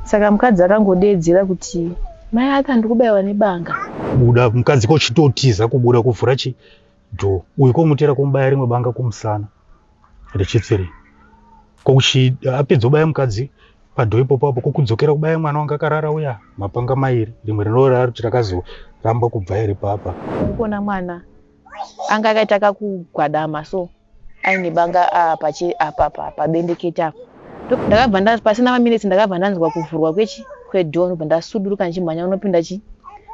Saka mukadzi akangodeedzera kuti mai Arthur ndikubaiwa nebanga. Buda mukadzi kochitotiza kubuda kuvhura chi door uyu komutera komubaya rimwe banga kumusana rechitsiri kokuchi apedza kubaya mukadzi padoor ipopo apo kokudzokera kubaya mwana wanga akarara uya mapanga mairi rimwe rinorara kuti rakazoramba kubva here papa. Ndikuona mwana anga akaita kakugwadama so aine banga apa pabendekete apa. Ndakabva nda pasina maminitsi ndakabva ndanzwa kuvhurwa kwechi kwedoor ndobva ndasuduruka ndichimhanya unopinda chi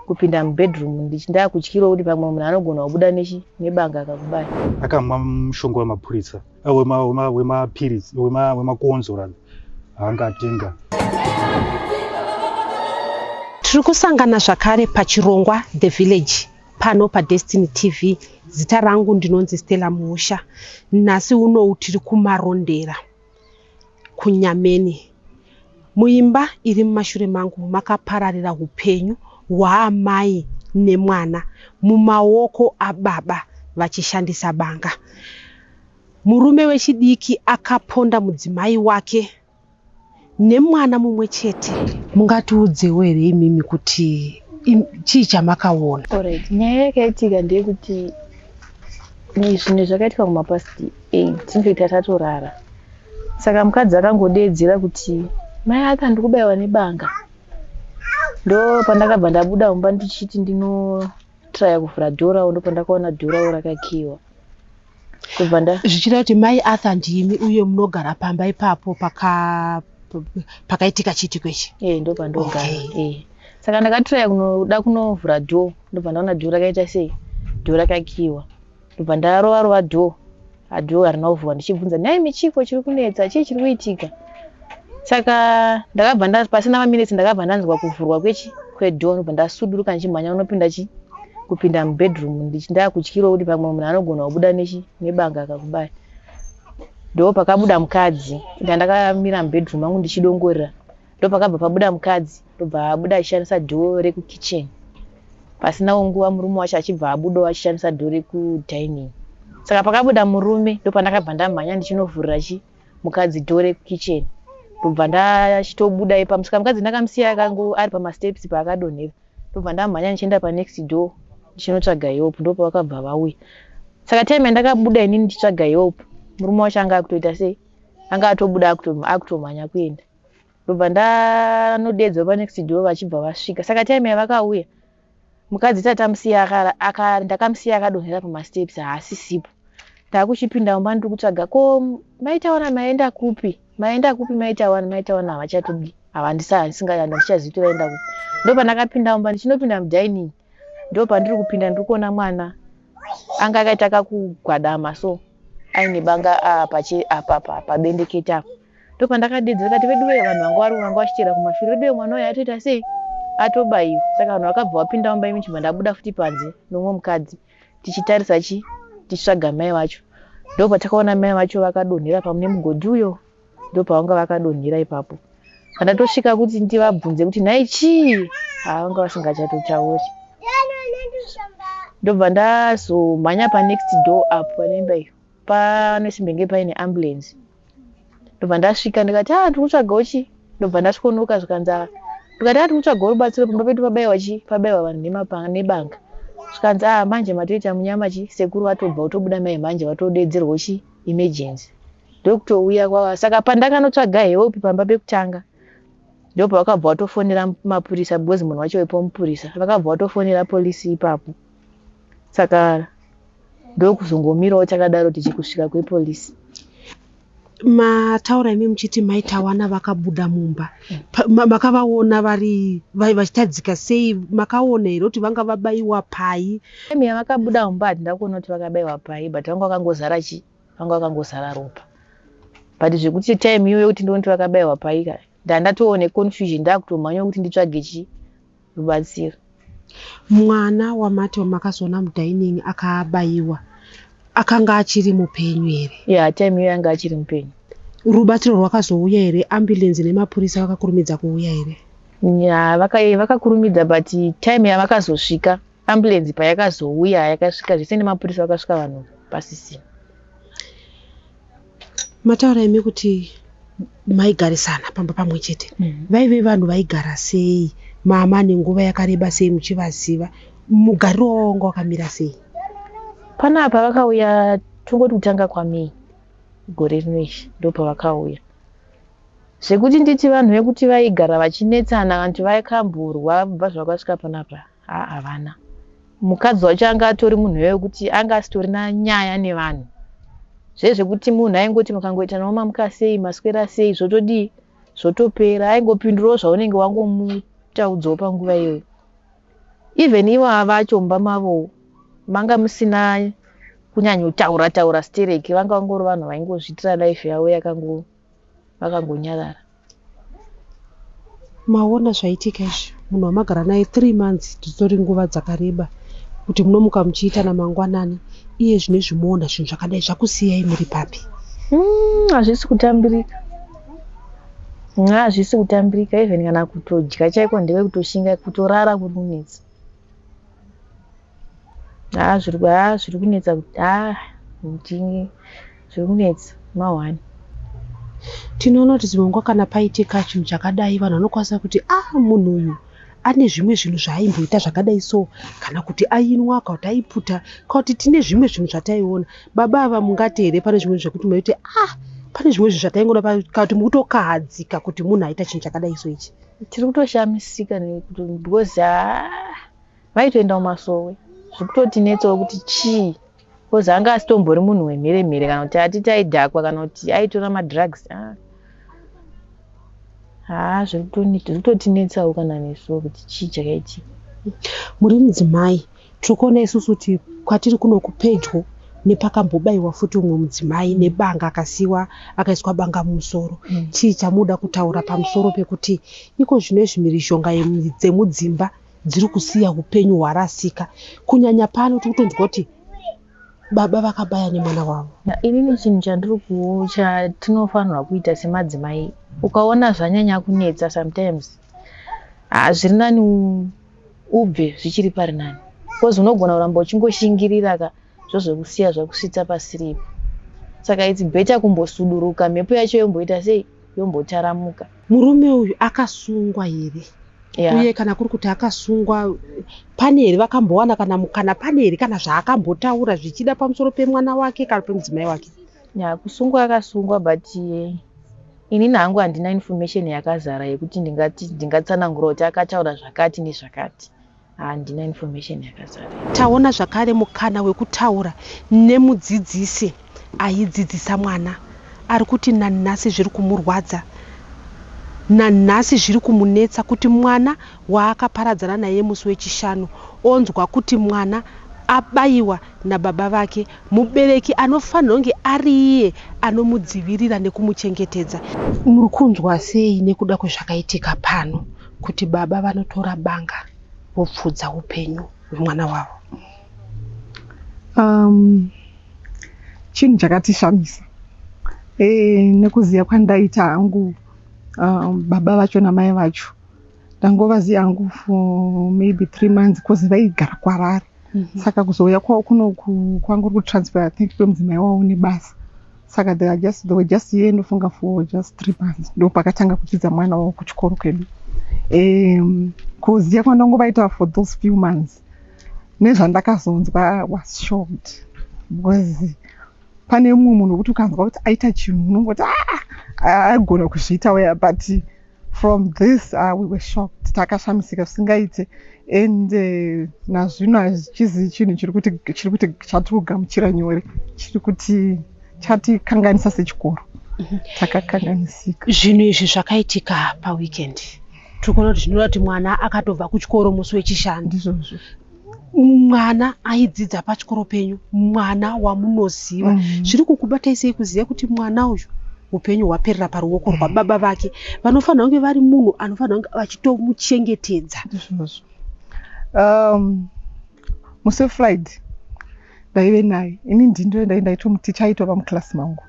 kupinda mubedroom ndakutyirawo kuti pamwe munhu anogona kubuda nechi nebanga akakubaya. Akamwa mushonga wemapurisa wemapiritsi wemakonzo rather anga atenga. Tiri kusangana zvakare pachirongwa The Village pano paDestiny TV. Zita rangu ndinonzi Stella Muusha. Nhasi unowu tiri kuMarondera kuNyameni. Muimba iri mumashure mangu makapararira upenyu hwaamai nemwana mumaoko ababa vachishandisa banga. Murume wechidiki akaponda mudzimai wake nemwana mumwe chete. Mungatiudzewo here imimi kuti chii chamakaona? Alright, nyaya yakaitika ndeyekuti zvinhu zvakaitika kumapast 8 infact tatorara. Saka mukadzi akangodeedzera kuti mai Arthur ndikubaiwa nebanga. Ndo pandakabva ndabuda mumba ndichiti ndinotraya kuvhura door ravo, ndo pandakaona door ravo rakakiwa. Kubva nda Zvichida kuti mai Arthur ndimi uye munogara pamba ipapo pakaitika chiitiko ichi? Eh, ndo pandogara. Eh. Saka ndakatraya kunoda kunovhura door, ndobva ndaona door rakaita sei? Door rakakiwa. Ndobva ndarova rova door. Door harina kuvhurwa ndichibvunza, "Nhai michiko chiri kunetsa? Chii chiri kuitika?" Saka ndakabva nda pasina maminitsi ndakabva ndanzwa kuvhurwa kwechi kwedoor ndobva ndasuduruka ndichimhanya unopinda chi kupinda mubedroom ndakutyirawo kuti pamwe munhu anogona kubuda nechi nebanga akakubaya. Ndo pakabuda mukadzi, ndakamira mubedroom mangu ndichidongorera. Ndo pakabva pabuda mukadzi, ndobva abuda achishandisa door rekukitchen. Pasinawo nguva murume wacho achibva abudawo achishandisa door rekudining. Saka pakabuda murume ndo pandakabva ndamhanya ndichinovhurira chi mukadzi door rekukitchen. Ndobva ndachitobuda ipapo. Saka mukadzi ndakamusiya akango ari pamasteps paakadonhera. Ndobva ndamhanya ndichienda panext door ndichinotsvaga help ndo pavakabva vauya. Saka time yandakabuda inini ndichitsvaga help, murume wacho anga akutoita sei? Anga atobuda akutomhanya kuenda. Ndobva ndanodedzwa panext door vachibva vasvika. Saka time yavakauya mukadzi tatamusiya ndakamusiya akadonhera pamasteps haasisipo. Ndakuchipinda mumba ndiri kutsvaga ko maitawana maenda kupi? Maenda kupi maitawana? Maitawana havachatodi. Handichazivi kuti vaenda kupi. Ndo pandakapinda mumba ndichinopinda mudining. Ndo pandiri kupinda ndiri kuona mwana anga akaita kakugwadama so aine banga apa pabendekete apa. Ndo pandakadedzera kati veduwe vanhu vanga vari vanga vachiteera kumashure veduwe mwana uyu atoita sei? Atobaiwa. Saka vanhu vakabva vapinda mumba imi chibva ndabuda futi panze nomumwe mukadzi tichitarisa chi tichitsvaga mai vacho. Ndo patakaona mai vacho vakadonhera pamune mugodhi uyo ndo pavanga vakadonhera ipapo. Pandatosvika kuti ndivabvunze kuti nhai chii? Vanga vasingachatotauri. Ndobva ndazomhanya panext door apo pane imba iyo. Panosimbenge paine ambulance. Ndobva ndasvika ndikati ah ndiri kutsvagawo chi. Ndobva ndasvikonoka zvikanzi ndikati ah ndiri kutsvagawo rubatsiro pamba pedu pabaiwa chi pabaiwa vanhu nebanga. Zvikanzi ah manje matoita munyama chi sekuru vatobva kutobuda mai manje vatodedzerwa chi emergency. Ndokutouya kwava saka pandakanotsvaga help pamba pekutanga ndo pavakabva vatofonera mapurisa because munhu wacho wepo mupurisa vakabva vatofonera polisi ipapo. Saka ndokuzongomirawo takadaro tichikusvika kwepolisi. Mataura imi muchiti mai Tawana vakabuda mumba. Makavaona vari vachitadzika sei? Makaona here kuti vanga vabaiwa pai? Time yavakabuda mumba handina kuona kuti vakabaiwa pai but vanga vakangozara chi vanga vakangozara ropa. But zvekuti time iyoyo kuti ndione kuti vakabaiwa pai ka ndandatoone confusion ndakutomhanya kuti nditsvage chi rubatsiro. Mwana wamati wamakazoona mudining akabaiwa akanga achiri mupenyu here? Yeah, time iyoyo anga achiri mupenyu. Rubatsiro rwakazouya here? Ambulance nemapurisa vakakurumidza kuuya here? Yeah, vakakurumidza but time yavakazosvika ambulance payakazouya yakasvika zvese nemapurisa vakasvika vanhu pasisina. Mataura imi kuti Maigarisana pamba pamwe chete? Vaive vanhu vaigara sei? Mama nenguva yakareba sei muchivaziva? Mugariro wavo wanga wakamira sei? Panapa vakauya, tongoti kutanga kwaMay gore rino izvi ndopavakauya. Zvekuti nditi vanhu vekuti vaigara vachinetsana kana kuti vakamborwa kubva zvavakasvika panapa, ha, havana. Mukadzi wacho anga atori munhu wekuti anga asitorina nyaya nevanhu. Zvezvekuti munhu aingoti mukangoita navo mamuka sei, maswera sei, zvotodii, zvotopera. Aingopindurawo zvaunenge wangomutaudzawo panguva iyoyo. Even ivo vacho mumba mavowo manga musina kunyanyotaura taura stereki, vanga vangori vanhu vaingozviitira life yavo vakangonyarara. Maona zvaitika izvi, munhu wamagara naye 3 months, dzitori nguva dzakareba kuti munomuka muchiitana mangwanani. Iye zvino moona zvinhu zvakadai, zvakusiyai muri papi? Hazvisi kutambirika, hazvisi kutambirika. Even kana kutodya chaiko ndeve kutoshinga, kutorara kuri kunetsa. Ha, zviri kunetsa, ha, zviri kunetsa mahwani. Tinoona kuti dzimwe nguva kana paitika chinhu chakadai, vanhu vanokwanisa kuti, "Ah, munhu uyu ane zvimwe zvinhu zvaaimboita zvakadai so," kana kuti ainwa, kana kuti aiputa, kana kuti tine zvimwe zvinhu zvataiona. Baba ava, mungati here pane zvimwe zvekuti maiti, "Ah, pane zvimwe zvinhu zvataingoona," kana kuti mukutokahadzika kuti munhu aita chinhu chakadai so ichi? Tiri kutoshamisika because ha, vaitoenda mumasowe. Zviri kutotinetsawo kuti chii, because anga asitombori munhu wemheremhere kana kuti ati taidhakwa kana kuti aitora madrugs. Ha, zviri kutotinetsawo kana nesuwo kuti chii chakaitika. Muri mudzimai, tiri kuona isusu kuti kwatiri kunoku pedyo nepakambobayiwa futi umwe mudzimai nebanga, akasiwa akaiswa banga mumusoro. Chii chamuda kutaura pamusoro pekuti iko zvino izvi mhirizhonga dzemudzimba dziri kusiya upenyu hwarasika? Kunyanya pano tiri kutonzwa kuti baba vakabaya nemwana wavo. Inini chinhu chandiri chatinofanirwa kuita semadzimai, ukaona zvanyanya kunetsa sometimes, zviri nani ubve zvichiri pari nani, because unogona kuramba uchingoshingirira ka, zvozokusiya zvakusvitsa pasiripo. Saka it's better kumbosuduruka, mhepo yacho yomboita sei, yombotaramuka. Murume uyu akasungwa here? Yeah. Uye kana kuri kuti akasungwa, pane here vakambowana kana mukana, pane here kana zvaakambotaura zvichida pamusoro pemwana wake kana pemudzimai wake? Ya, kusungwa akasungwa, but inini hangu handina information yakazara yekuti ndingati ndingatsanangura kuti akataura zvakati nezvakati. Handina information yakazara. Taona zvakare mukana wekutaura nemudzidzisi aidzidzisa mwana, ari kuti nanhasi zviri kumurwadza, nanhasi zviri kumunetsa kuti mwana waakaparadzana naye musi weChishanu, onzwa kuti mwana abayiwa nababa vake, mubereki anofanira kunge ari iye anomudzivirira nekumuchengetedza. Muri kunzwa sei nekuda kwezvakaitika pano, kuti baba vanotora banga vopfudza upenyu hwemwana wavo? Chinhu chakatishamisa nekuziva kwandaita hangu baba vacho namai vacho, ndangovaziva hangu for maybe 3 months, because vaigara kwarari. Saka kuzouya kwavo kunoku kwanguri kutransfer, I think, kwemudzimai wavo nebasa. Saka they were just here, ndofunga, for just 3 months. Ndo pakatanga kudzidza mwana wavo kuchikoro kwedu. Kuziva kwandongovaita for those few months nezvandakazonzwa, was shocked, because pane mumwe munhu wekuti ukanzwa kuti aita chinhu unongoti, "Ah, aigona kuzviita weya." But from this, we were shocked, takashamisika zvisingaite. And nazvino hazvichizi chinhu chiri kuti chatiri kugamuchira nyore, chiri kuti chatikanganisa sechikoro, takakanganisika. Zvinhu izvi zvakaitika paweekend. Tiri kuona kuti zvinoreva kuti mwana akatobva kuchikoro musi weChishanu. Ndizvozvo. Mwana aidzidza pachikoro penyu, mwana wamunoziva. Zviri kukubatai sei kuziva kuti mwana uyu upenyu hwaperera paruoko rwababa vake, vanofanira kunge vari munhu anofanira kunge vachitomuchengetedza? Ndizvozvo. Musi weFriday ndaive naye ini, ndindo ndaitomuticha, aitova muklasi mangu.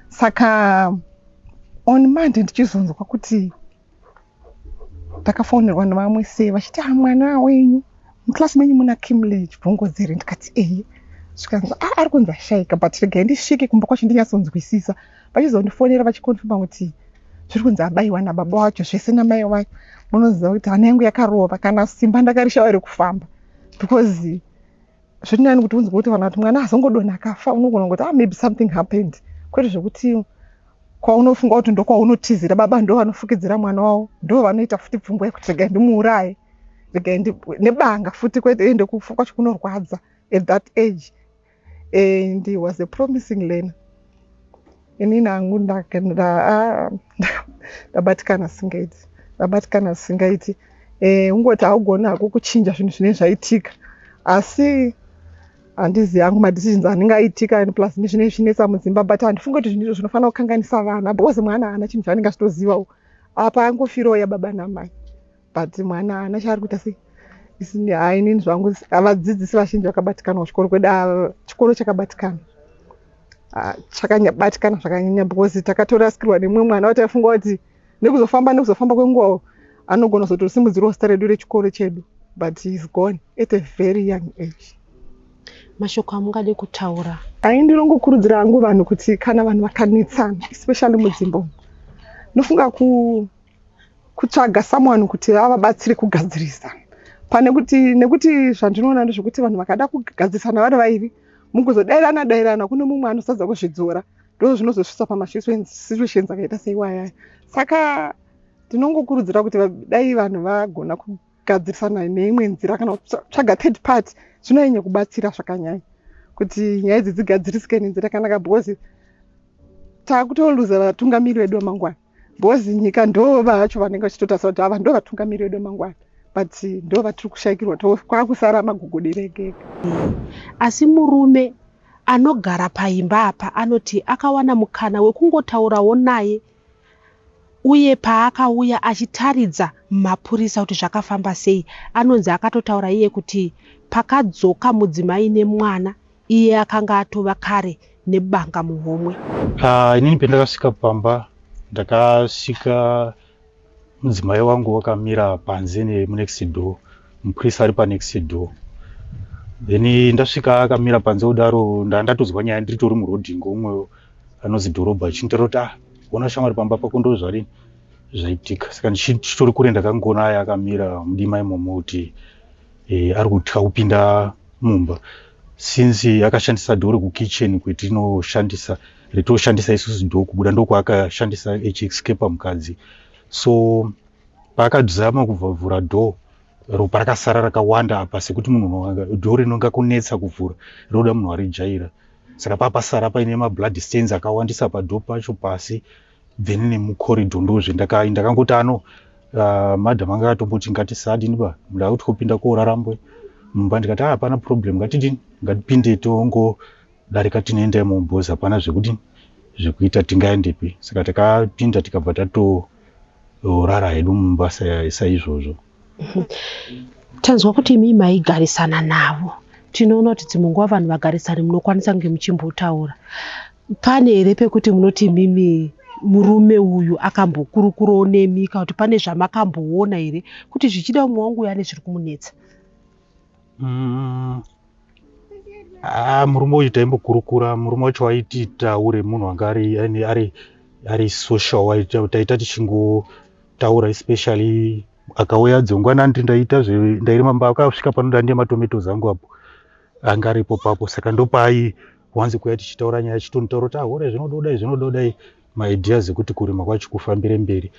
Saka on Monday ndichizonzwa kuti ndakafonerwa nevamwe sei vachiti, "Ah, mwana wenyu muklasi menyu muna Kimley Chibvongodzere." Ndikati, "Ehe." Zvikanzi, "Ah, ari kunzi ashayika, but regai ndisvike kumba kwacho ndinyatsonzwisisa." Vachizondifonera vachiconfirma kuti Zviri kunzi abayiwa nababa wacho zvese namai wacho. Munoziva kuti hana yangu yakarova, kana simba ndakarishawa rekufamba, because zviri nani kuti unzwe kuti vanhu kuti mwana azongodonha akafa, unogona kungoti, "Ah, maybe something happened," kwete zvekuti kwaunofunga kuti ndokwaunotizira. Baba ndo vanofukidzira mwana wavo, ndo vanoita futi pfungwa yekuti regai ndimuuraye, regai nebanga futi, kwete ende kufa kwacho kunorwadza at that age. And he was a promising learner. Inini hangu ndabatikana singaiti, ndabatikana singaiti. Ungoti haugoni hako kuchinja zvinhu zvinenge zvaitika, asi handizivi hangu madecisions anenge aitika, plus nezvinenge zvinetsa mudzimba, but handifungi kuti zvinhu izvo zvinofanira kukanganisa vana, because mwana haana chinhu chaanenge achitozivawo apa, angofirawo yababa namai, but mwana haana chaari kuita. Sei hai, inini zvangu, vadzidzisi vazhinji vakabatikana kuchikoro kwedu. Chikoro chakabatikana, chakabatikana zvakanyanya, because takatorasikirwa nemumwe mwana wataifunga kuti nekuzofamba kwenguva anogona kuzotosimudzirawo zita redu rechikoro chedu, but he is gone at a very young age. Mashoko amungade kutaura? Hai, ndinongokurudzira hangu vanhu kuti kana vanhu vakanetsana, especially mudzimba umu, nofunga kutsvaga someone kuti vavabatsire kugadzirisa, pane kuti, nekuti zvandinoona ndezvekuti vanhu vakada kugadzirisana vari vairi, mukuzodairana dairana, kune mumwe anosadza kuzvidzora, ndo zvinozosvitsa pamasituations akaita seiwayaya. Saka ndinongokurudzira kuti dai vanhu vagona kugadzirisana neimwe nzira, kana kutsvaga third party, zvinonyanya kubatsira zvakanyanya kuti nyaya idzi dzigadzirisike nenzira yakanaka, because taakutoluza vatungamiri vedu vamangwana, because nyika ndo vacho vanenge vachitotarisa kuti ava ndo vatungamiri vedu vamangwana, but ndo vatiri kushayikirwa, kwakusara magogodera ega ega. Asi murume anogara paimba apa anoti akawana mukana wekungotaurawo naye, uye paakauya achitaridza mapurisa kuti zvakafamba sei, anonzi akatotaura iye kuti pakadzoka mudzimai nemwana, iye akanga atova kare nebanga muhomwe. Inini pendakasvika pamba, ndakasvika mudzimai wangu wakamira panze nemunext door, mupurisa ari panext door. Then ndasvika akamira panze kudaro, ndandatozwa nyaya ndiritori murodhingo, umwe anonzi Dhorobha achinitaura kuti, "Ah, ona shamwari, pamba pako ndo zvarini zvaitika." Saka ndichitori kure, ndakangoona aya akamira mudima imomo kuti ari kutya kupinda mumba, since akashandisa door rekukitchen kwetinoshandisa, retoshandisa isusu door kubuda, ndokwaakashandisa achiescapa mukadzi. So paakadzama kuvhura door, ropa rakasara rakawanda apa, sekuti munhu door rinonga kunetsa kuvhura, rinoda munhu arijaira. Saka papasara paine mablood stains akawandisa padoor pacho pasi, then nemucorridor. Ndozve ndakangoti ano madam anga atomboti ngatisadini ba, ndakuti kupinda korarambwe mumba. Ndikati, "Ah, hapana problem, ngatidini, ngatipinde, tongodarika tinoenda imomo, because hapana zvekuti zvekuita, tingaendepi?" Saka takapinda, tikabva tatorara hedu mumba saizvozvo. Tanzwa kuti imi maigarisana navo. Tinoona kuti dzimwe nguva vanhu vagarisani munokwanisa kunge muchimbotaura. Pane here pekuti munoti mimi murume uyu akambokurukurawo nemi, kana kuti pane zvamakamboona here kuti zvichida mumwe wangu uyu ane zviri kumunetsa? Ah, murume uyu taimbokurukura. Murume wacho aiti taure, munhu anga ari social. Taita tichingotaura, especially akauya dzongwana ndiri ndaita ndairima mba, akasvika panoda ndiye matomatoes angu apo anga aripo papo. Saka ndopaai wanzi kuya tichitaura nyaya, achitonitaura kuti ahore zvinoda kudai, zvinoda kudai, maideas ekuti kurima kwacho kufambire mberi.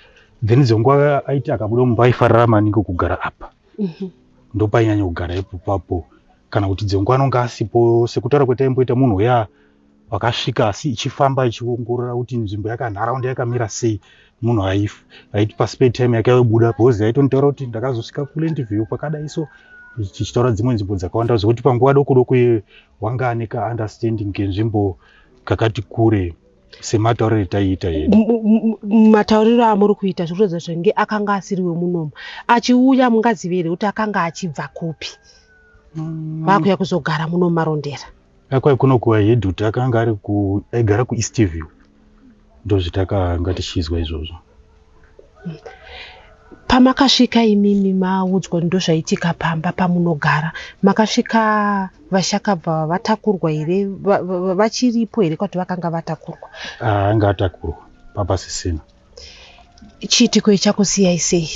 Then dzonguva aiti akabuda mumba, aifarira maningi kugara apa. Ndopainyanya kugara ipo papo, kana kuti dzonguva anonge asipo, sekutaura kwetaimboita, munhu uya wakasvika asi ichifamba ichiongorora kuti nzvimbo yakanharaunda yakamira sei. Munhu aiti paspare time yake aibuda, because aitonitaura kuti ndakazosvika kuLandview kwakadai, so tichitaura dzimwe nzvimbo dzakawanda, zvekuti panguva doko doko iyoyo wanga ane kaunderstanding kenzvimbo kakati kure, sematauriro etaiita hedu. Matauriro amuri kuita zviri kuratidza zvenge akanga asiri wemunomu. Achiuya, mungazive here kuti akanga achibva kupi, vakuya kuzogara muno muMarondera? Akwai kuno kuHeadwood, akanga ari ku aigara kuEastview, ndozvitakanga tichizwa izvozvo. Pamakasvika imimi maudzwa ndozvaitika pamba pamunogara, makasvika vashakabva vatakurwa here, vachiripo here, kwati vakanga vatakurwa? Ah, anga atakurwa papasisina. Chiitiko ichi chakusiyai sei?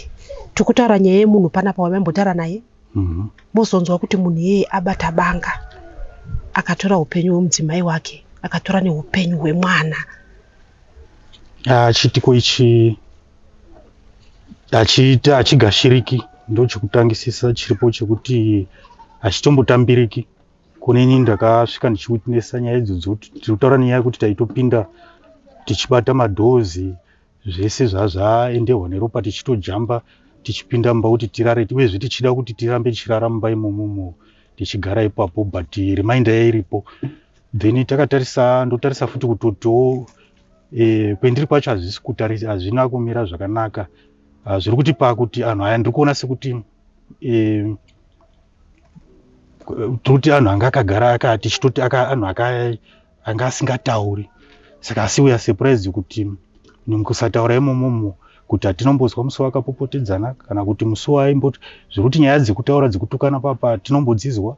Tikutaura nyaya yemunhu panapa wamaimbotaura naye, mozonzwa kuti munhu iyeye abata banga, akatora upenyu hwemudzimai wake, akatora neupenyu hwemwana. Ah, chiitiko ichi hachiita, hachigashiriki. Ndochekutangisisa chiripo chekuti hachitombotambiriki. Kune ini ndakasvika ndichiwitnessa nyaya idzodzo. Tiri kutaura nenyaya yekuti taitopinda tichibata madhozi, zvese zvazvaenderwa neropa, tichitojamba tichipinda mumba kuti tirare, uyezve tichida kuti tirambe tichirara mumba imomomo, tichigara ipapo, but reminder yairipo. Then takatarisa, ndotarisa futi kutotiwo kwendiri kwacho hazvisi kutarisa, hazvina kumira zvakanaka. Zviri kuti pakuti anhu aya ndiri kuona sekuti tiri anhu anga akagara tichitoti anhu anga asingatauri. Saka asi we are surprised kuti mukusataura imomomo, kuti hatinombozwa musi wakapopotedzana kana kuti musi waimboti. Zviri kuti nyaya dzekutaura, dzekutukana papa tinombodzizwa,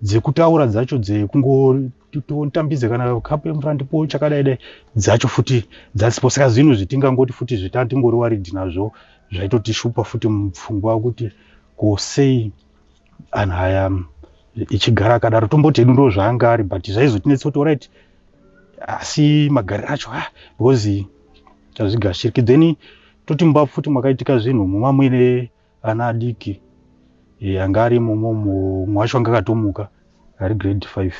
dzekutaura dzacho dzekungotambidze kana kapu yemvura ndipo chakadai dai dzacho futi dzasipo. Saka zvinhu zvitingangoti futi zvitatingori worried nazvo, zvaitotishupa futi mupfungwa kuti ko sei anhu aya ichigara akadaro. Tomboti hedu ndo zvaanga ari, but zvaizotinetsa kuti alright, asi magariro acho, ah, because hazvigashiriki. Then toti mumba futi mwakaitika zvinhu, muma muine ana adiki anga ari imomo. Mumwe wacho anga akatomuka ari grade 5,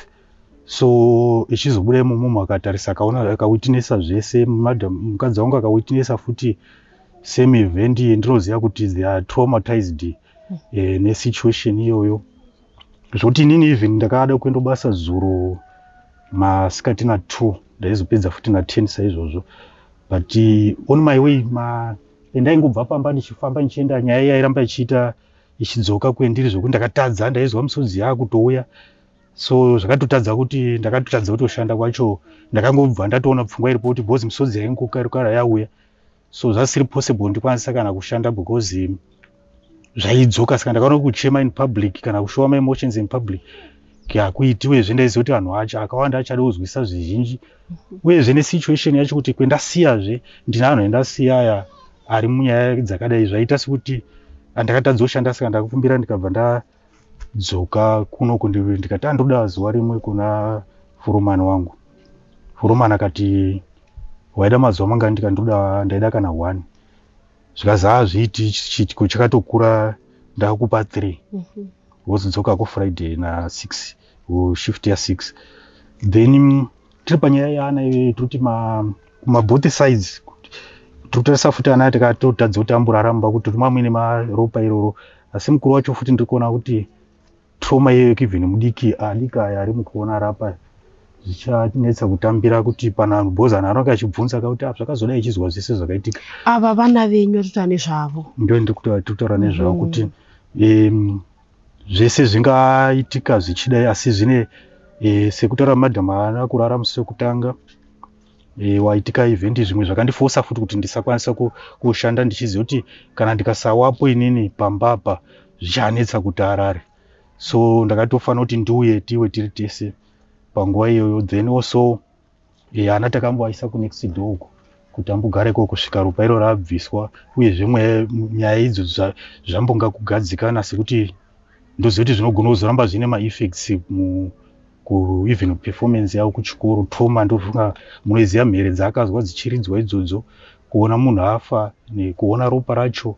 so ichizobuda imomo akatarisa, akaona, akawitnessa zvese. Madam, mukadzi wangu akawitnessa futi same event. Ndinoziva kuti they are traumatized nesituation iyoyo, zvokuti inini even ndakada kuenda basa zuro masikati na2, ndaizopedza futi na10 saizvozvo, but on my way ma ndaingobva pamba ndichifamba ndichienda, nyaya yairamba ichiita ichidzoka kwendiri, zvokuti ndakatadza, ndaizwa misodzi yaakutouya. So zvakatotadza kuti ndakatotadza kutoshanda kwacho. Ndakangobva ndatoona pfungwa iripo kuti because misodzi yaingokara yauya, so zvasiri possible ndikwanisa kana kushanda because zvaidzoka. Saka ndakaona kuchema in public kana kushowa my emotions in public hakuitiwezve. Ndaiziva kuti vanhu acho akawanda achada kuzwisa zvizhinji, uyezve nesituation yacho kuti kwendasiyazve ndine vanhu endasiya aya ari munyaya dzakadai. Zvaita sekuti andakatadza kushanda. Saka ndakakumbira, ndikabva ndadzoka kunoku, ndikati andoda zuva rimwe kuna furumani wangu. Furumani akati, "Waida mazuva mangani?" Ndikandoda, ndaida kana one. Zvikazi, "Hazviiti, chiitiko chakatokura, ndakupa 3, wozodzoka kufriday na6, shift ya6." Then tiri panyaya yaana iyoyo, tiri kuti kumaboth sides tiri kutarisa futi ana, tikatotadza kuti amboraramba kuti mamwine maropa iroro. Asi mukuru wacho futi ndiri kuona kuti trauma iyoyo, even mudiki adiki aya ari mukuona rapa, zvichanetsa kutambira kuti pana because anhu anonge achibvunza kakuti, "Ah, zvakazodai?" Ichizwa zvese zvakaitika. Ava vana venyu totaura nezvavo. Ndo ndiri kutaura nezvavo kuti zvese zvingaitika zvichidai, asi zvine sekutaura madam haana kurara musi wekutanga waitika event. Zvimwe zvakandifosa futi kuti ndisakwanisa kushanda, ndichiziva kuti kana ndikasawapo inini pamba apa zvichanetsa kuti arare. So ndakatofanira kuti ndiuye tiwe tiri tese panguva iyoyo. Then also ana takamboaisa kunext door uko kuti ambogara ikoko kusvika ropa iro rabviswa, uyezve nyaya idzo zvambonga kugadzikana, sekuti ndoziva kuti zvinogona kuzoramba zvine maeffects ku even performance yavo kuchikoro. Trauma, ndofunga munoziva mhere dzaakazwa dzichiridzwa idzodzo, kuona munhu afa, nekuona ropa racho,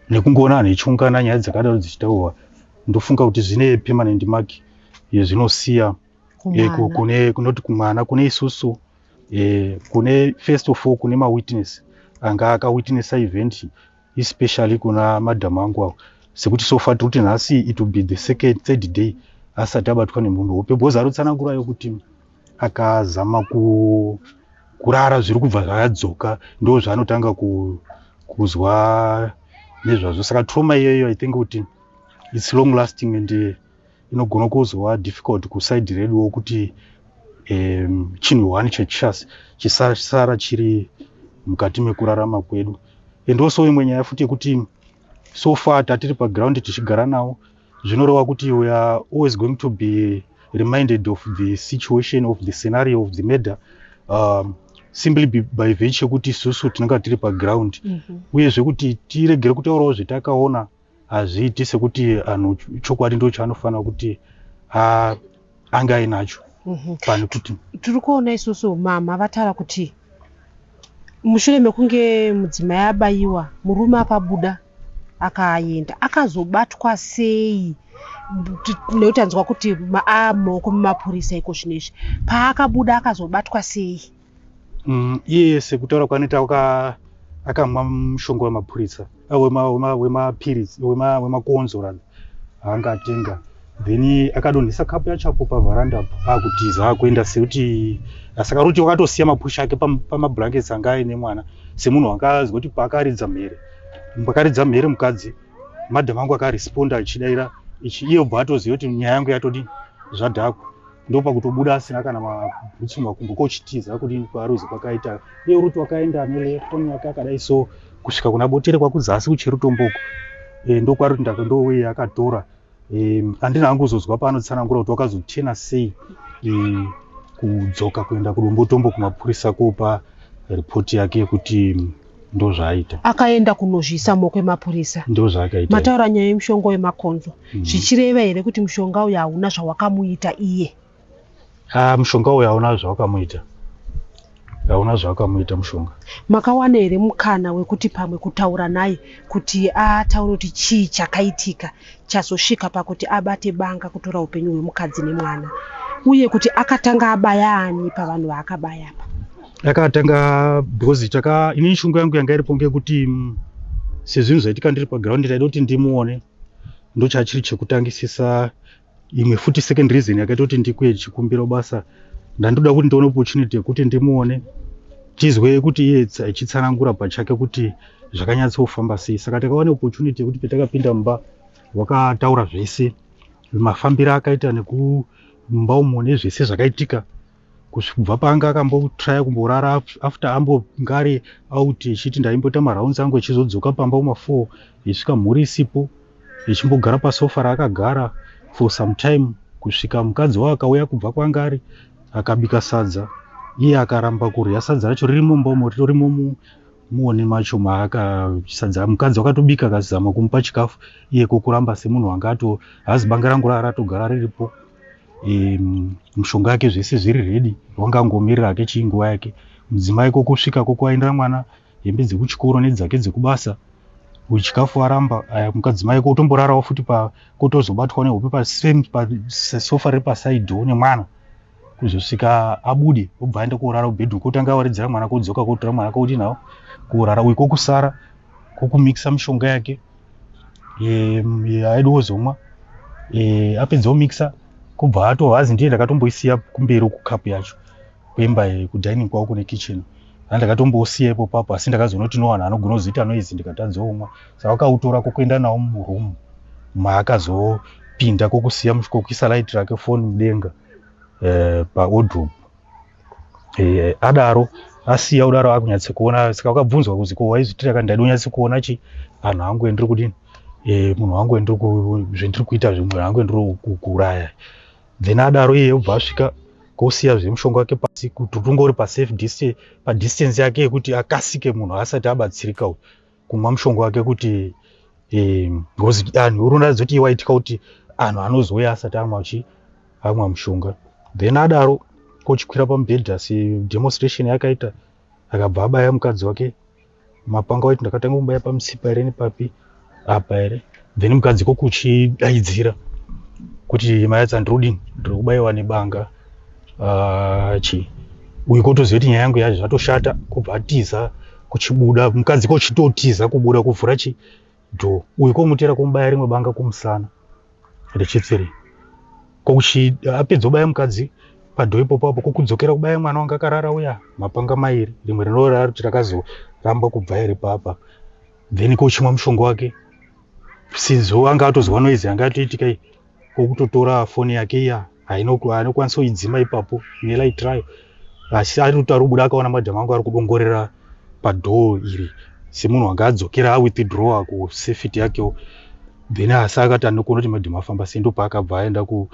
nekungoona vanhu ichiungana, nyaya dzakadaro dzichitaurwa, ndofunga kuti zvine permanent mark yezvinosiya kune kunoti kumwana, kune isusu, kune first of all kune mawitness anga akawitnessa event, especially kuna madhamu angu avo, sekuti so far tiri kuti nhasi it will be the second, third day asati abatwa nemunhu hope, because arotsanangurayo kuti akazama kurara zviri kubva zvadzoka, ndo zvaanotanga kuzwa nezvazvo. Saka trauma iyoyo, I think kuti it's long lasting and inogona kuzova difficult kuside reduwo kuti chinhu one chisasara chiri mukati mekurarama kwedu. And also imwe nyaya futi yekuti so far tatiri paground tichigara nawo, zvinoreva kuti we are always going to be reminded of the situation, of the scenario of the murder. Simply by virtue yekuti isusu tinenge tiri paground, uyezve kuti tiregere kutaurawo zvetakaona hazviiti sekuti anhu chokwadi ndo chaanofanira kuti ange ainacho pane kuti Tiri kuona isusu mama vataura kuti mushure mekunge mudzimai abayiwa, murume akabuda akaenda. Akazobatwa sei? Nekuti tanzwa kuti amumaoko memapurisa iko zvino izvi. Paakabuda akazobatwa sei? Iye sekutaura kwaanoita, akamwa mushonga wemapurisa, wemapiritsi, wemakonzo rather, anga atenga. Then akadonhesa kapu yacho apo pavharanda apo, akutiza akuenda, sekuti saka ruti wakatosiya mapusha ake pamablankets anga aine mwana, semunhu wanga azwa kuti paakaridza mhere, pakaridza mhere mukadzi, madhamu angu akaresponda achidaira ichi, iye ubva atoziva kuti nyaya yangu yatodini, zvadhakwa. Ndopakutobuda asina kana mabhutsu makumbo, kochitiza kudini kwaruzi kwakaita. Iye ruti wakaenda nefoni yake akadai so kusvika kuna Botere kwakuzasi kuCherutomboko. Ndokwaruti ndoweye akatora. Handina hangu kuzozwa paanotsanangura kuti wakazotena sei kudzoka kuenda kuDombotombo kumapurisa kopa ripoti yake yekuti ndozvaaita. Akaenda kunozviisa mumaoko emapurisa. Ndozvaakaita. Mataura nyaya yemushonga wemakonzo. Zvichireva here kuti mushonga uyu hauna zvawakamuita iye? Ah, mushonga uyu hauna zvawakamuita, hauna zvawakamuita mushonga. Makawana here mukana wekuti pamwe kutaura naye kuti ataure kuti chii chakaitika chazosvika pakuti abate banga kutora upenyu hwemukadzi nemwana, uye kuti akatanga abaya ani pavanhu vaakabaya apa? Akatanga because taka inini shungu yangu yanga iripo ngekuti sezvinhu zvaitika ndiri paground, ndaida kuti ndimuone, ndochachiri chekutangisisa. Imwe futi second reason yakaita kuti ndikuye chikumbiro basa, ndandoda kuti ndione opportunity yekuti ndimuone, tizwe kuti iye achitsanangura pachake kuti zvakanyatsofamba sei. Saka takawana opportunity yekuti petakapinda mumba wakataura zvese, mafambiro akaita nekumba umo nezvese zvakaitika, kubva paanga akambotraya kumborara after ambonge ari out, echiti ndaimboita marounds angu, echizodzoka pamba kuma4, echisvika mhuri isipo, echimbogara pasofa raakagara for some time kusvika mukadzi wake akauya kubva kwanga ari, akabika sadza, iye akaramba kurya sadza racho riri mumba umo, ritorimo muoni macho maaka sadza. Mukadzi wakatobika akazama kumupa chikafu, iye kokuramba semunhu wanga ato hazi banga rangu ratogara riripo, mushonga yake zvese zviri ready, wanga angomirira hake chinguva yake. Mudzimai kokusvika kokuaindira mwana hembe dzekuchikoro nedzake dzekubasa, chikafu aramba. Aya mukadzimai kotomborarawo futi pa kotozobatwa nehope pasofa riri pasaidiwo nemwana kuzosvika abude, obva aenda korara kubedroom, kotanga awaridzira mwana, kodzoka kotora mwana, kodi nawo korara. Uyu kokusara kokumikisa mishonga yake aida ozomwa. Apedza kumikisa, kubva atova azi ndiye ndakatomboisiya kumberi kukapu yacho kwemba kudining kwavo kune kitchen, ndakatombosiya ipo papo, asi ndakazoona kuti no, vanhu anogona kuzoita noise ndikatadza omwa. Saka vakautora kokuenda nawo muroom maakazopinda, kokusiya kokuisa light rake, foni mudenga pawardrobe. Adaro asiya kudaro akunyatsa kuona. Saka wakabvunzwa kuzi ko waizvitira kani? Ndaida kunyatsa kuona chi vanhu vangu endiri kudini, munhu wangu zvendiri kuita, munhu wangu endiri kuuraya. Then adaro iye obva asvika kosiya zvemushonga wake pasi kuti tungori pasafe distance, padistance yake yekuti akasike munhu asati abatsirika uyu kumwa mushonga wake, kuti because anhu unoratidza kuti waitika kuti anhu anozouya asati amwa chi amwa mushonga. Then adaro kochikwira pamubhedha sedemonstration yakaita, akabva abaya mukadzi wake mapanga. Waiti ndakatanga kumubaya pamutsipa here nepapi apa here. Then mukadzi kokuchidaidzira kuti mayatsa, ndirudini, ndiri kubayiwa nebanga. Chi uyu kotoziva kuti nyaya yangu yacho zvatoshata, kubva atiza kuchibuda, mukadzi kochitotiza kubuda kuvhura chi door, uyu komutera kumubaya rimwe banga kumusana rechipiri. Kokuchi apedza kubaya mukadzi padoor ipopo apo, kokudzokera kubaya mwana wanga akarara uya mapanga mairi, rimwe rinorara kuti rakazoramba kubva here papa. Then kochimwa mushonga wake, sezvo anga atozwa noise anga atoitika iyi, kokutotora foni yake iya hainokwanisa kuidzima ipapo nelight rayo, asi ari kuti ari kubuda akaona madhamu angu ari kudongorera padoor iri semunhu wanga adzokera awithdrawa kusafety yakewo. Then asi akati anokuona kuti madhamu afamba sei, ndopaakabva aenda ku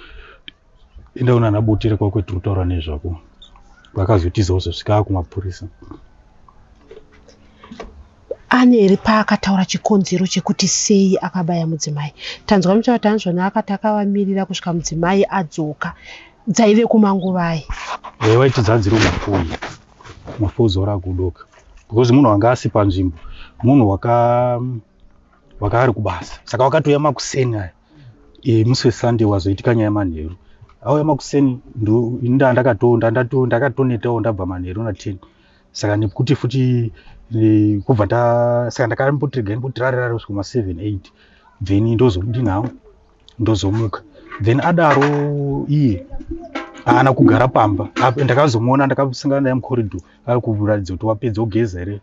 enda kunana Butere kwakwe tiri kutaura nezvako. Vakazotiza kuzosvika kumapurisa. Ane here paakataura chikonzero chekuti sei akabaya mudzimai? Tanzwa muchitaura kuti hanzvona akati akavamirira kusvika mudzimai adzoka. Dzaive kumanguvai? Waiti dzadziri kuma4, kuma4 zuva rakudoka, because munhu wanga asi panzvimbo, munhu waka ari kubasa, saka wakatouya makuseni aya musi weSunday. Wazoitika nyaya manheru, auya makuseni, inda ndakatonetawo, ndabva manheru na10, saka nekuti futi kubva saka ndakamboti regai mboti rarerare kusvika ma7 8, then ndozodinhawo, ndozomuka. Then adaro iye haana kugara pamba. Ndakazomuona, ndakasangana naye mucorridor ari kuratidza kuti wapedza kugeza here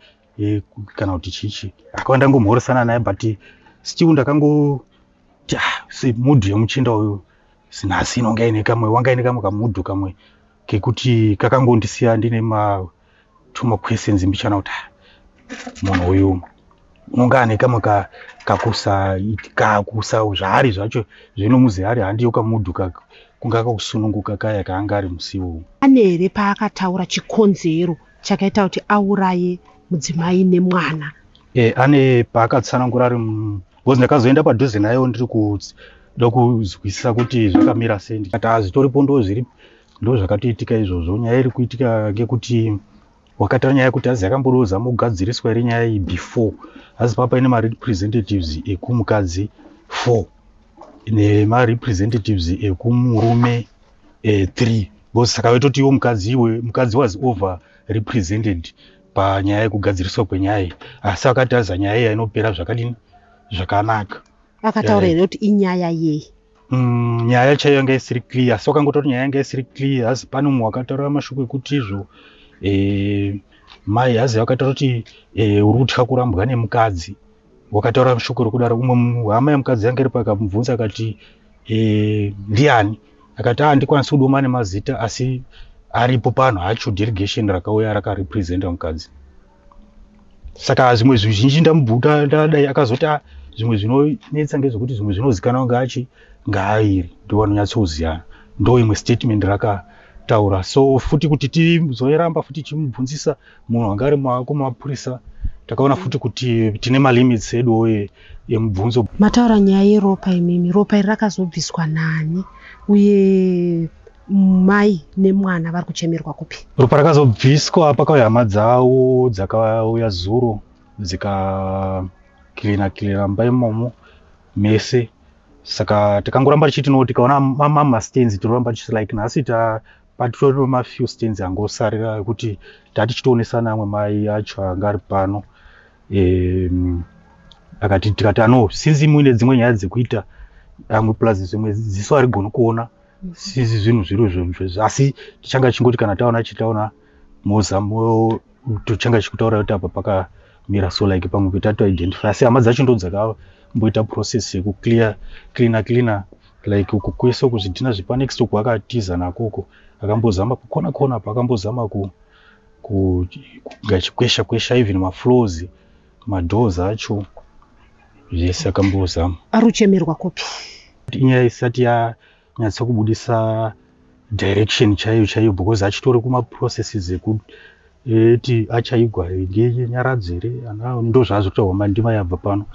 kana kuti chichi. Akava ndangomhoresana naye, but still ndakangoti, ah, semudhu yemuchinda uyu sinhasi inonga ine kamwe, wanga ine kamwe kamudhu kamwe kekuti kakangondisiya ndine tuma questions mbichana, kuti ah, munhu uyu unonga ane kamwe kakusa kakusa zvaari zvacho zvinomuzi ari handiyo kamudhu kunga kakusununguka kaya kaanga ari musi iwowo. Ane here paakataura chikonzero chakaita kuti auraye mudzimai nemwana? Ane paakatsanangura ari, because ndakazoenda padhuze nayewo ndiri kuda kuzwisisa kuti zvakamira sei. Ndikati hazvitoripo, ndo zviri, ndo zvakatoitika izvozvo. Nyaya iri kuitika ngekuti wakataura nyaya yekuti hazi yakambodozama kugadziriswa iri nyaya iyi before, hazi papa ine marepresentatives ekumukadzi 4 nemarepresentatives ekumurume 3, because saka vaitoti iwo mukadzi, iwe mukadzi was over represented panyaya yekugadziriswa kwenyaya iyi, asi akati aza nyaya iyi inopera zvakadini, zvakanaka. Akataura here kuti inyaya yei? Nyaya chaiyo yanga isiri clear, asi wakangotaura kuti nyaya yanga isiri clear. Hazi pane mumwe wakataura mashoko ekuti izvo mai hazi vakataura kuti uri kutya kurambwa nemukadzi, wakataura shoko rekudaro. Umwe hama yemukadzi yanga iripo akamubvunza akati, "Ndiani?" Akati, "A, handikwanisi kudoma nemazita, asi aripo pano hacho delegation rakauya rakarepresenta mukadzi." Saka zvimwe zvizhinji ndamubvuta ndadai, akazoti, "Ah, zvimwe zvinonetsa ngezvekuti zvimwe zvinozikanwa ngaachi ngaairi ndo vanonyatsoziyana." Ndo imwe statement rakataura. So futi kuti tizoiramba futi tichimubvunzisa munhu anga ari mumaoko mumapurisa, takaona futi kuti tine malimits eduwo emubvunzo. Mataura nyaya yeropa imimi. Ropa iri rakazobviswa nani, uye mai nemwana vari kuchemerwa kupi? Ropa rakazobviswa pakauya hama dzavo dzakauya zuro, dzikakirina kirina mumba imomo mese. Saka takangoramba tichiti no, tikaona mamastains tinoramba tichiti like nhasi ta patitori mafew stains angosarira ekuti tatichitoonesana amwe mai acho anga ari pano. Akati tikati ano since muine dzimwe nyaya dzekuita amwe, plus zvimwe ziso harigoni kuona since zvinhu zviri izvo, asi tichanga chingoti kana taona chitaona mozamo, tochanga chikutaura kuti apa pakamira. So like pamwe petatoidentify, asi hama dzacho ndo dzakamboita process yekuclear, cleana cleana, like uku kwese uku zvidhina zvepanext uku akatiza nako uko, akambozama kukona kona apa, akambozama kunga chikwesha kwesha even mafloors, madoors acho zvese akambozama. Ari kuchemerwa kupi? Inyaya isati yanyatsa kubudisa direction chaiyo chaiyo, because achitori kumaprocesses ekuti achaigwa ngenyaradzo here, ndo zvazvotaurwa mandima yabva pano.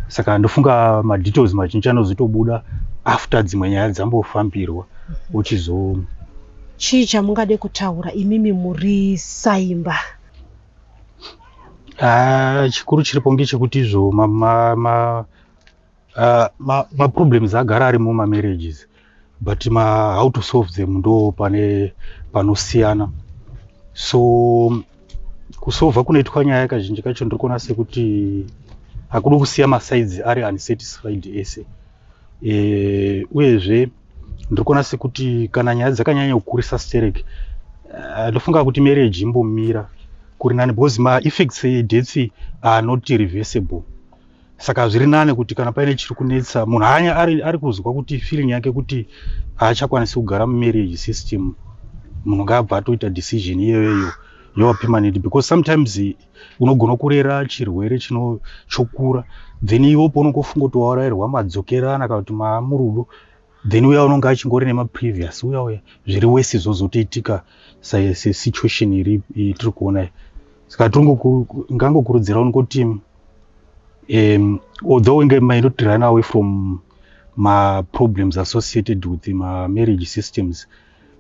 Saka ndofunga madetails mazhinji anozotobuda after dzimwe nyaya dzambofambirwa uchizo Chii chamungade kutaura imimi muri saimba? Ah, chikuru chiripo ngechekuti izvo maproblems agara ari mumamarriages, but how to solve them ndo pane panosiyana. So kusolva kunoitwa nyaya kazhinji kacho ndiri kuona sekuti hakudi kusiya masides ari unsatisfied ese. Uyezve ndiri kuona sekuti kana nyaya dzakanyanya kukurisa sterek, ndofunga kuti marriage imbomira kuri nani, because maeffects edeaths are not reversible. Saka zviri nani kuti kana paine chiri kunetsa munhu anya ari kuzwa kuti feeling yake kuti haachakwanisi kugara mumarriage system, munhu ngaabva atoita decision iyoyoyo yova permanent, because sometimes unogona kurera chirwere chino chokura, then iwopo unongofunga kuti waurayirwa madzokerana kana kuti maamurudo. Then uya unonge achingori nemaprevious uya uya zviri wese zvozotoitika sesituation iri tiri kuona iyi. Saka ngangokurudzira ungoti although inge might not run away from maproblems associated with ma-marriage systems,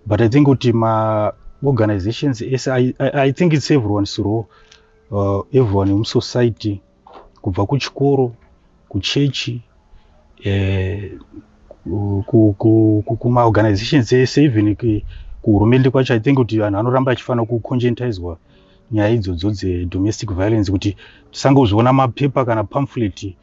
but I think kuti maorganizations ese, I think it's everyone's role, everyone musociety, kubva kuchikoro, kuchechi, kumaorganizations ese, even kuhurumende kwacho. I think kuti vanhu vanoramba vachifanira kuconscientizwa nyaya idzodzo dzedomestic violence, kuti tisangozviona mapepa kana pamphlet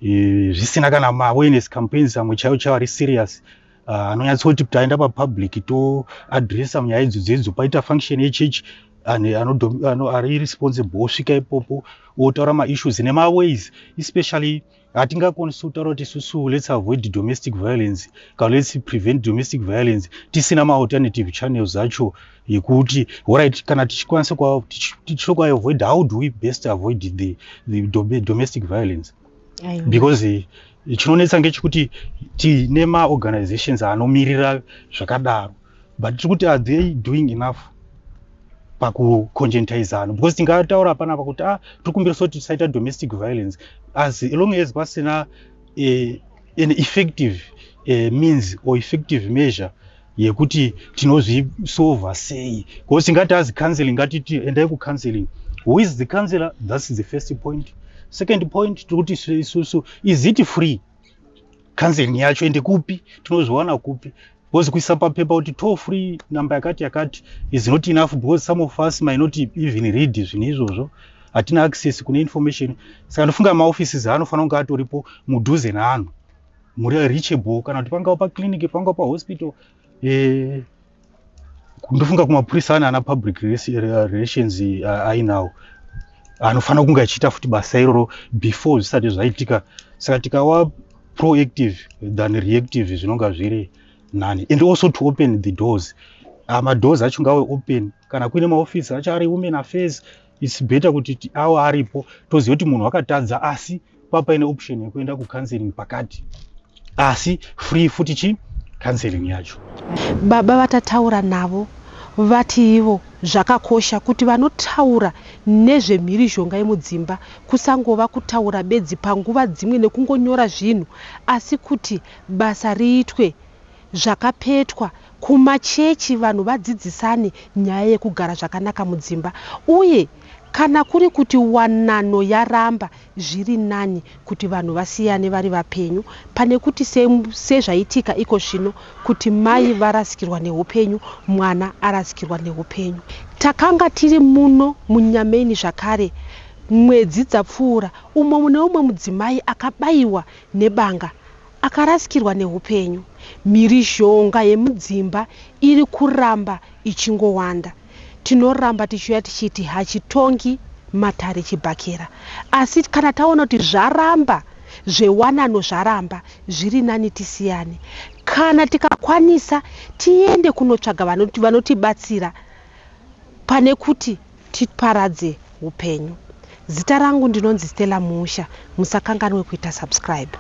zvisina kana maawareness campaigns amwe chaiwo chaiwo ari serious, anonyatsoti taenda papublic toadresa nyaya idzodzo idzo. Paita function yechechi, anhu ari responsible osvika ipopo otaura maissues nemaways. Especially hatingakwanisi kutaura kuti isusu let's avoid domestic violence kana let's prevent domestic violence tisina maalternative channels acho yekuti, alright, kana tichikwanisa tichitokuavoid, how do we best avoid the domestic violence? Because chinonetsa ngechekuti tine maorganizations anomirira zvakadaro, but tiri kuti, are they doing enough pakuconscientizana? Because tingataura panapa kuti, ah, tiri kumbirisa kuti tisaita domestic violence, as long as pasina an effective means or effective measure yekuti tinozvisolva sei. Because tingati as counseling, ngatiti endai kucounseling, who is the counselor? That's the first point. Second point, tiri kuti isusu, is it free counseling yacho? Ende kupi, tinozviwana kupi? Because kuisa papepa kuti toll free number yakati yakati is not enough, because some of us might not even read zvinhu izvozvo, hatina access kune information. Saka ndofunga maoffices anofanira kunge atoripo mudhuze neanhu, muri reachable, kana kuti pangava paclinic, pangava pahospital. Ndofunga kumapurisa ane ana public relations ainawo anofanira kunge achiita futi basa iroro before zvisati zvaitika. Saka tikawa proactive than reactive, zvinonga zviri nani. And also to open the doors, madoors acho ngave open. Kana kuine maofisi acho ari women affairs, it's better kuti awo aripo, toziva kuti munhu akatadza, asi papaine option yekuenda kucounseling pakati, asi free futi chi counseling yacho. Baba vatataura navo vati ivo zvakakosha kuti vanotaura nezvemhirizhonga yemudzimba kusangova kutaura bedzi panguva dzimwe nekungonyora zvinhu, asi kuti basa riitwe zvakapetwa kumachechi, vanhu vadzidzisane nyaya yekugara zvakanaka mudzimba. Uye kana kuri kuti wanano yaramba, zviri nani kuti vanhu vasiyane vari vapenyu pane kuti sezvaitika iko zvino, kuti mai varasikirwa neupenyu, mwana arasikirwa neupenyu. Takanga tiri muno muNyameni zvakare mwedzi dzapfuura, umo mune umwe mudzimai akabayiwa nebanga akarasikirwa neupenyu. Mhirizhonga yemudzimba iri kuramba ichingowanda. Tinoramba tichiuya tichiti hachitongi matare chibhakera, asi kana taona kuti zvaramba, zvewanano zvaramba, zviri nani tisiyane. Kana tikakwanisa, tiende kunotsvaga vanotibatsira pane kuti tiparadze upenyu. Zita rangu ndinonzi Stella Musha. Musakanganwe kuita subscribe.